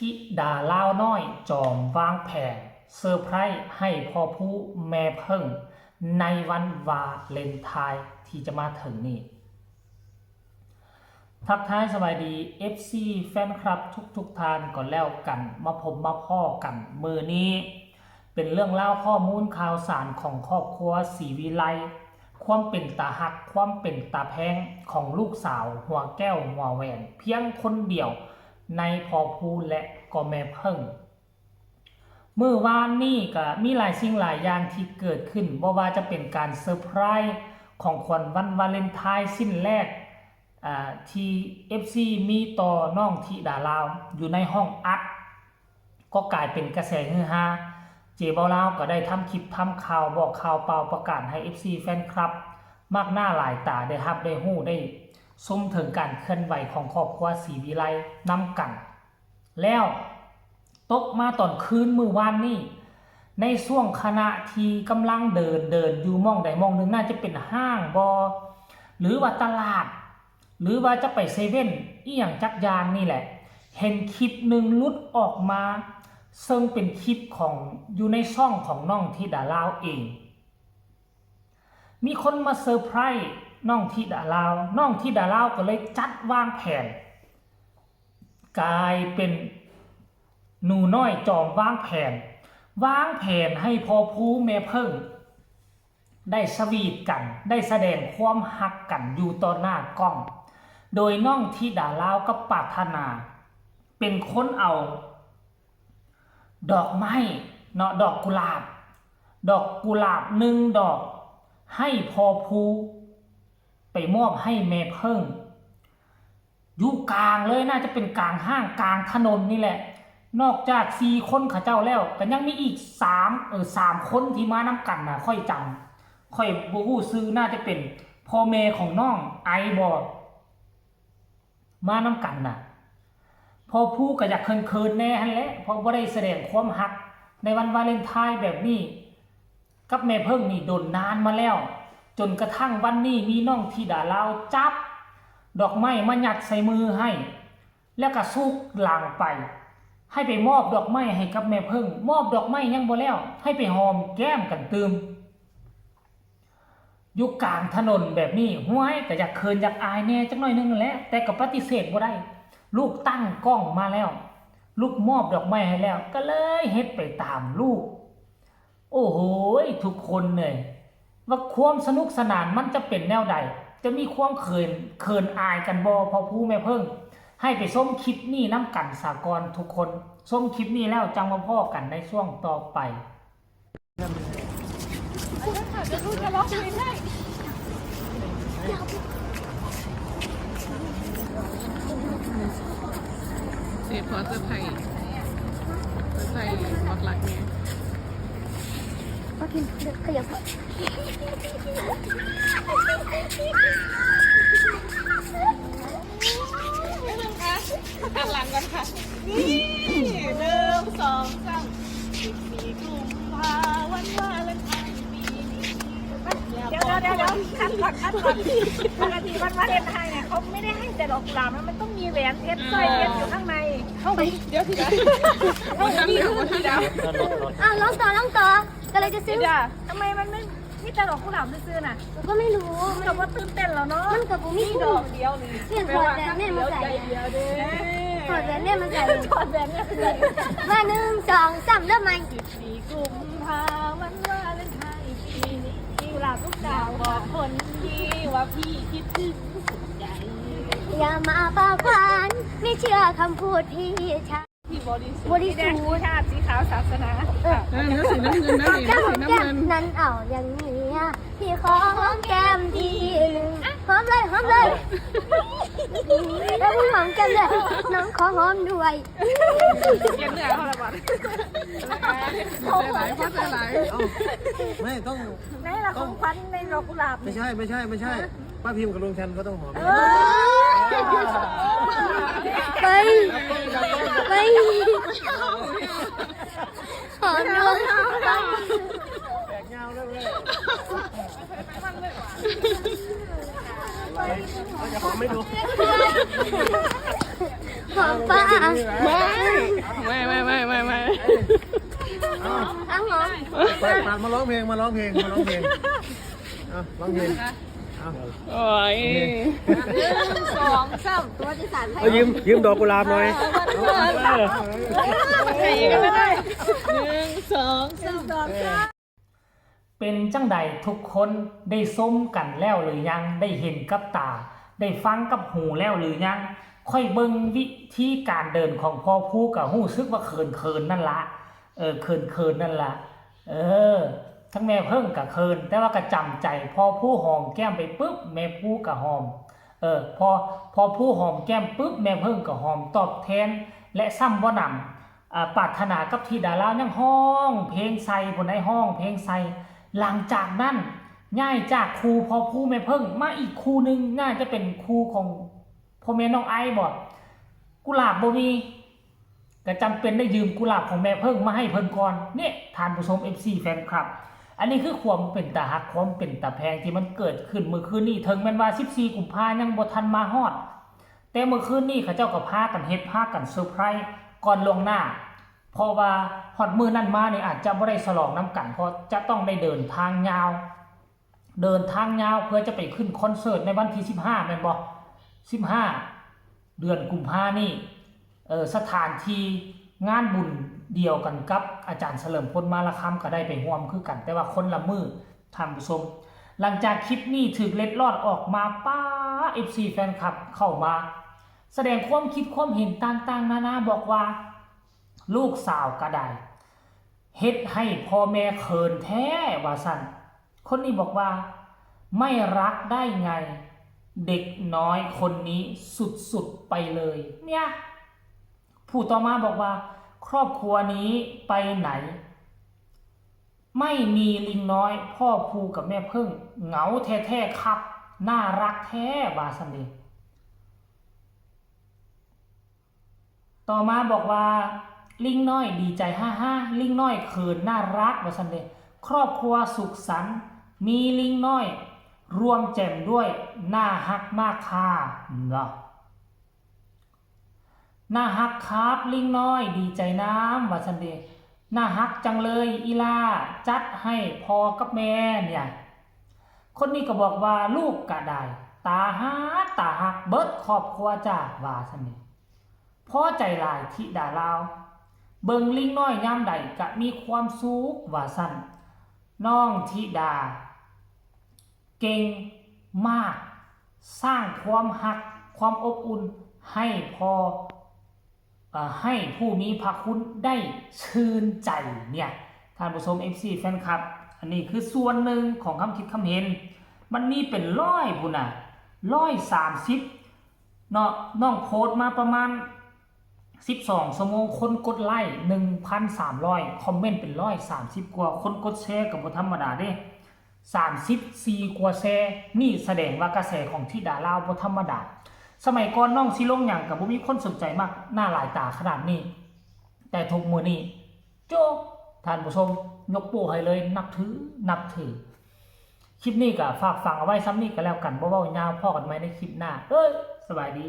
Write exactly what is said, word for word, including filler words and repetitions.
ธิดาลาวน้อยจอมวางแผนเซอร์ไพรส์ให้พ่อภูแม่เพิ่งในวันวาเลนไทน์ที่จะมาถึงนี้ ทักทายสบายดี เอฟซี แฟนคลับทุกๆท่านก่อนแล้วกัน มาพบมาพ้อกันมื้อนี้ เป็นเรื่องราวข้อมูลข่าวสารของครอบครัวศรีวิไล ความเป็นตาฮัก ความเป็นตาแพงของลูกสาวหัวแก้วหัวแหวน เพียงคนเดียวในพ่อภูและก็แม่เพิ่ง มื้อวานนี้ก็มีหลายสิ่งหลายอย่างที่เกิดขึ้น บ่ว่าจะเป็นการเซอร์ไพรส์ของขวัญวันวาเลนไทน์ชิ้นแรก อ่า ที่ เอฟซี มีต่อน้องธิดาลาวอยู่ในห้องอัด ก็กลายเป็นกระแสฮือฮา เจเบาลาวก็ได้ทำคลิปทำข่าวบอกข่าวเป่าประกาศให้ เอฟซี แฟนคลับ มากหน้าหลายตาได้ฮับได้ฮู้ได้ชมถึงการเคลื่อนไหวของครอบครัวศรีวิไลนำกัน แล้วตกมาตอนคืนมื้อวานนี้ ในช่วงขณะที่กำลังเดินเดินอยู่หม่องใดหม่องหนึ่ง น่าจะเป็นห้างบ่ หรือว่าตลาด หรือว่าจะไปเซเว่นอีหยังจักอย่างนี่แหละ เห็นคลิปหนึ่งหลุดออกมา ซึ่งเป็นคลิปของอยู่ในช่องของน้องธิดาลาวเอง มีคนมาเซอร์ไพรส์น้องธิดาลาว น้องธิดาลาวก็เลยจัดวางแผน กลายเป็นหนูน้อยจอมวางแผน วางแผนให้พ่อภูแม่เพิ่ง ได้สวีทกัน ได้แสดงความฮักกันอยู่ต่อหน้ากล้อง โดยน้องธิดาลาวกับปรารถนา เป็นคนเอา ดอกไม้เนาะ ดอกกุหลาบ ดอกกุหลาบหนึ่งดอก ให้พ่อภู ไปมอบให้แม่เพิ่ง อยู่กลางเลย น่าจะเป็นกลางห้างกลางถนนนี่แหละ นอกจากสี่คนเขาเจ้าแล้ว ก็ยังมีอีกสาม เออ สามคนที่มานำกันนะ ข้อยจำ ข้อยบ่ฮู้ชื่อ น่าจะเป็นพ่อแม่ของน้องไอบ่ มานำกันน่ะ พ่อภูก็อยากเขินๆแหน่หั้นแหละ เพราะบ่ได้แสดงความฮักในวันวาเลนไทน์แบบนี้ กับแม่เพิ่งนี่โดนนานมาแล้ว จนกระทั่งวันนี้มีน้องธิดาลาวจับดอกไม้มายัดใส่มือให้ แล้วก็ซุกหลังไป ให้ไปมอบดอกไม้ให้กับแม่เพิ่ง มอบดอกไม้ยังบ่แล้ว ให้ไปหอมแก้มกันตื่ม อยู่กลางถนนแบบนี้ ห้วย ก็อยากเขินอยากอายแหน่จักหน่อยหนึ่งแหละ แต่ก็ปฏิเสธบ่ได้ ลูกตั้งกล้องมาแล้ว ลูกมอบดอกไม้ให้แล้ว ก็เลยเฮ็ดไปตามลูก โอ้โหย ทุกคนเลย ว่าความสนุกสนานมันจะเป็นแนวใด จะมีความเขิน เขินอายกันบ่ พ่อภูแม่เพิ่ง ให้ไปชมคลิปนี้นำกันสากอนทุกคน ชมคลิปนี้แล้วจังมาพ้อกันในช่วงต่อไป เดี๋ยวลูกจะร้องเพลงให้ เสียพอเซอร์ไพรส์ เซอร์ไพรส์บักหลักไง ป้าพิมพ์ขยับ หันหลังก่อนค่ะ นี่ หนึ่ง สอง สาม สิบสี่ กุมภาวันวาเลนไทน์ปีนี้ เดี๋ยวเดี๋ยวเดี๋ยวเดี๋ยว คัดก่อน คัดก่อน ปกติวันวาเลนไทน์เนี่ยเขาไม่ได้ให้แต่ดอกกุหลาบนะ มันต้องมีแหวนเพชรสร้อยเพชรอยู่ข้างใน เข้าไป เดี๋ยวทีเดียว เอามีรูปทีเดียว อ่ะ ร้องต่อ ร้องต่อ ก็เลยจะซื้อ เดี๋ยว ทำไมมันไม่ มีแต่ดอกกุหลาบซื่อๆน่ะ ก็ไม่รู้ มันก็บ่ตื่นเต้นแล้วเนาะ มันก็บ่มี มีดอกเดียวนี่ เนี่ย ถอดแหวนแม่มาใส่ เดี๋ยวเดี๋ยวเด้ ถอดแหวนแม่มาใส่ ถอดแหวนแม่มาใส่ มา หนึ่ง สอง สาม เริ่มใหม่ สิบสี่ กุมภาวันวาเลนไทน์ปีนี้ กุหลาบลูกดาวบอกคนดีว่าพี่คิดถึงสุดใจ อย่ามาปากหวาน ไม่เชื่อคำพูดพี่ชาย ที่บริสุทธิ์ บริสุทธิ์ ที่แดนพิฆาตสีขาวศาสนา เออ เออ เนื้อสีน้ำเงินนะ หอมแก้ม หอมแก้ม สีน้ำเงิน นั้นเอาอย่างนี้อะ พี่ขอหอมแก้มทีหนึ่ง หอมเลย หอมเลย แล้วมึงหอมแก้มด้วย น้องขอหอมด้วย เขียนเหนือเขาละบัด ใจหลาย พอใจหลาย เอ้า ไม่ต้อง ในละของขวัญในดอกกุหลาบ ไม่ใช่ ไม่ใช่ ไม่ใช่ ป้าพิมพ์กับลุงชันก็ต้องหอม เออ ไป ไป ขอหน่อย แตกยาวเลย เดี๋ยวจะหอมให้ดู ข ป้าไม่ไม่ไม่ไม่ไม่ไม่ อ้าว อ้าวหอม ปาดปาดมาร้องเพลงมาร้องเพลงมาร้องเพลงอ้าวร้องเพลงอ้าว โอ้ย หนึ่งสองสามตัวที่สามไทย เอายืมยืมดอกกุหลาบหน่อย ใส่กันไม่ได้หนึ่งสอง หนึ่งสองสาม เป็นจั่งใดทุกคนได้ชมกันแล้วหรือยัง ได้เห็นกับตา ได้ฟังกับหูแล้วหรือยัง ค่อยเบิ่งวิธีการเดินของพ่อผู้ก็รู้สึกว่าเขินเขินนั่นละ เออเขินเขินนั่นละ เออ ทั้งแม่เพิ่งก็เขิน แต่ว่าก็จำใจ พ่อผู้หอมแก้มไปปุ๊บ แม่ผู้ก็หอม เออ พอ พอผู้หอมแก้มปุ๊บ แม่เพิ่งก็หอมตอบแทน และซ้ำบ่หนำ อ่าปรารถนากับธิดาลาวยังฮ้องเพลงใส่ผู้ใดฮ้องเพลงใส่ หลังจากนั้นย้ายจากคู่พ่อผู้แม่เพิ่งมาอีกคู่หนึ่งน่าจะเป็นคู่ของพ่อแม่น้องไอซ์บ่กุหลาบบ่มีก็จำเป็นได้ยืมกุหลาบของแม่เพิ่งมาให้เพิ่นก่อนเนี่ยท่านผู้ชม เอฟซี แฟนคลับ อันนี้คือความเป็นตาฮักความเป็นตาแพงที่มันเกิดขึ้นเมื่อคืนนี้ถึงแม้นว่าสิบสี่กุมภายังบ่ทันมาฮอด แต่เมื่อคืนนี้เขาเจ้าก็พากันเฮ็ดพากันเซอร์ไพรส์ก่อนล่วงหน้า เพราะว่าฮอดมื้อนั้นมานี่อาจจะบ่ได้ฉลองนำกัน เพราะจะต้องได้เดินทางยาว เดินทางยาวเพื่อจะไปขึ้นคอนเสิร์ตในวันที่สิบห้าแม่นบ่สิบห้าเดือนกุมภานี่เออสถานที่งานบุญเดียวกันกับอาจารย์เฉลิมพลมาลาคำก็ได้ไปร่วมคือกัน แต่ว่าคนละมื้อท่านผู้ชม หลังจากคลิปนี้ถูกเล็ดลอดออกมาป้า เอฟซี แฟนคลับเข้ามา แสดงความคิดความเห็นต่างๆนานาบอกว่า ลูกสาวก็ได้เฮ็ดให้พ่อแม่เขินแท้ว่าซั่นคนนี้บอกว่า ไม่รักได้ไง เด็กน้อยคนนี้สุดๆไปเลย เนี่ย ผู้ต่อมาบอกว่า ครอบครัวนี้ไปไหน ไม่มีลิงน้อย พ่อภูกับแม่เพิ่ง เหงาแท้ๆครับ น่ารักแท้ว่าซั่นเด้ ต่อมาบอกว่า ลิงน้อยดีใจฮ่าฮ่าลิงน้อยเขินน่ารักว่าซั่นเด้ ครอบครัวสุขสันต์มีลิงน้อย ร่วมแจ่มด้วยน่าฮักมากค่ะเนาะน่าฮักครับลิงน้อยดีใจน้ำว่าซั่นเด้น่าฮักจังเลยอีหล่าจัดให้พ่อกับแม่เนี่ย คนนี้ก็บอกว่าลูกก็ได้ ตาฮักตาฮักเบิดครอบครัวจ้าว่าซั่นเด้ พอใจหลายธิดาลาว เบิ่งลิงน้อยยามใดก็มีความสุขว่าซั่น น้องธิดา เก่งมาก สร้างความฮัก ความอบอุ่นให้พ่อเอ่อให้ผู้มีพระคุณได้ชื่นใจเนี่ยท่านผู้ชม เอฟซี แฟนคลับ อันนี้คือส่วนหนึ่งของคำคิดคำเห็น มันมีเป็นร้อยพุ้นน่ะร้อยสามสิบ เนาะน้องโพสต์มาประมาณสิบสองชั่วโมงคนกดไลค์หนึ่งพันสามร้อยคอมเมนต์เป็นร้อยสามสิบกว่าคนกดแชร์ก็บ่ธรรมดาเด้สามสิบสี่กว่าแชร์นี่แสดงว่ากระแสของธิดาลาวบ่ธรรมดา สมัยก่อนน้องสิลงหยังก็บ่มีคนสนใจมากหน้าหลายตาขนาดนี้ แต่ทุกมื้อนี้ โจ้ท่านผู้ชมยกโป้ให้เลยนับถือนับถือ คลิปนี้ก็ฝากฝังเอาไว้ซ้ำนี้ก็แล้วกันบ่เว้ายาวพ้อกันใหม่ในคลิปหน้า เอ้ยสบายดี